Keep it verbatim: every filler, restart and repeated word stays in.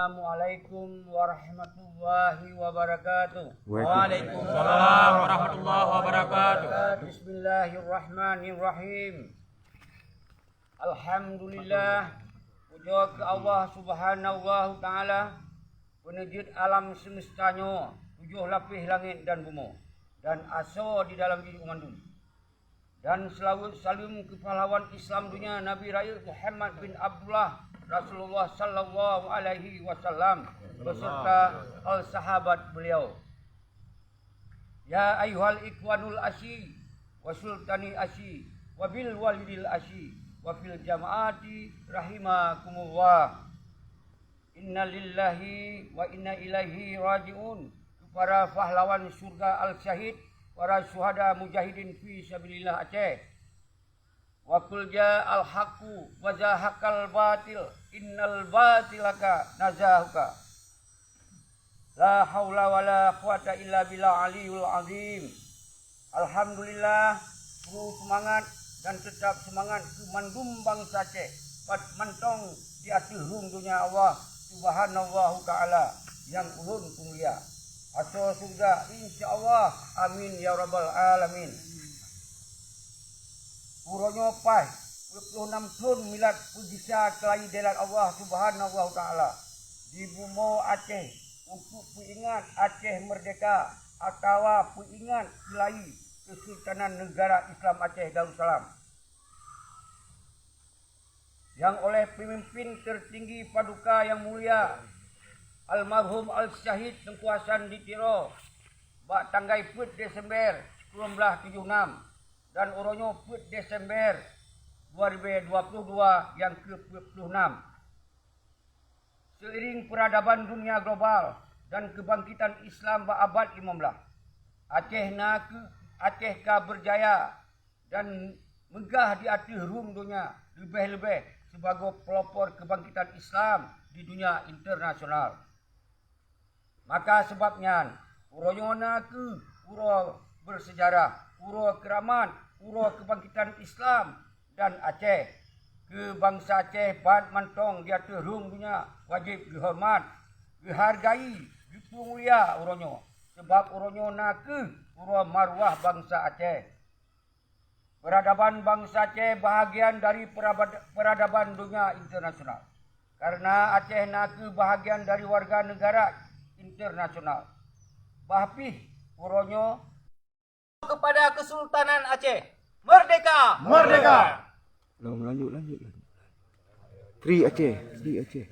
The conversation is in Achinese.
Assalamualaikum warahmatullahi wabarakatuh. Waalaikumsalam warahmatullahi wabarakatuh. Bismillahirrahmanirrahim. Alhamdulillah, pujoe keu Allah Subhanahu wa Ta'ala, peuneujeuet alam seumeusta nyoe, tujoh lapéh langét dan bumoe, dan asoe di dalam jih mandum. Dan seulaweuet saleuem keu pahlawan Islam donya, Nabi Rayeuk Muhammad bin Abdullah, Rasulullah sallallahu alaihi wasallam, beserta al sahabat beliau. Ya ayyuhal ikhwanul asyi, wa sultani asyi, wa bil walidil asyi, wa fil jamaati rahimakumullah. Inna lillahi wa inna ilaihi raji'un. Keu para pahlawan syurga al-syahid, para syuhada mujahidin fi sabilillah Aceh. Wa qul ja'al haqqu wa zahaqal batil, innal batila kana zahuqa. La haula wala quwata illa billah aliyul azim. Alhamdulillah, peue seumangat dan teutab seumangat keu mandum bansa Aceh, pat mantong di ateueh rhueng donya Allah Subhanahu wa Ta'ala nyang ulôn peumulia. Asoe syeuruga, insya Allah. Amin ya rabbal alamin. Uroe nyoe paih peuet ploh nam thon milad peugisa keulayi dèelat Allah Subhanahu wa Ta'ala. Di bumoe Aceh untuk peuingat Aceh meurdehka atawa peuingat keulayi Keusultanan Neugara Islam Aceh Darussalam. Nyang oleh peumimpin teutinggi Paduka Nyang Mulia Almarhum Al-Syahid Teungku Hasan di Tiro bak tanggai peuet Desember sikureueng blaih tujoh nam dan uroe nyoe peuet Desember dua ribèe dua ploh dua nyang keu peuet ploh nam. Seiring peuradaban dunia global dan keubangkitan Islam bak abad limong blaih, Aceh na kheueh Aceh ka beurjaya dan meugah di ateueh rhueng donya, leubeh-leubeh sibagoe pelopor keubangkitan Islam di dunia internasional. Maka sabab nyan, uroe nyoe na kheueh uroe beuseujarah, uroe keuramat, uroe keubangkitan Islam dan Aceh. Keu bansa Aceh ban mantong di ateueh rhueng donya wajéb geuhoreumat, geuhargai, geupeumulia uroe nyoe, sabab uroe nyoe na kheueh uroe maruah bansa Aceh. Peuradaban bansa Aceh bahagian dari perabad-, peuradaban donya internasional, kareuna Aceh na kheueh bahagian dari warga neugara internasional. Bah pih uroe nyoe, kepada Kesultanan Aceh. Merdeka! Merdeka! Lanjut, lanjut, lanjut. Free Aceh, free Aceh.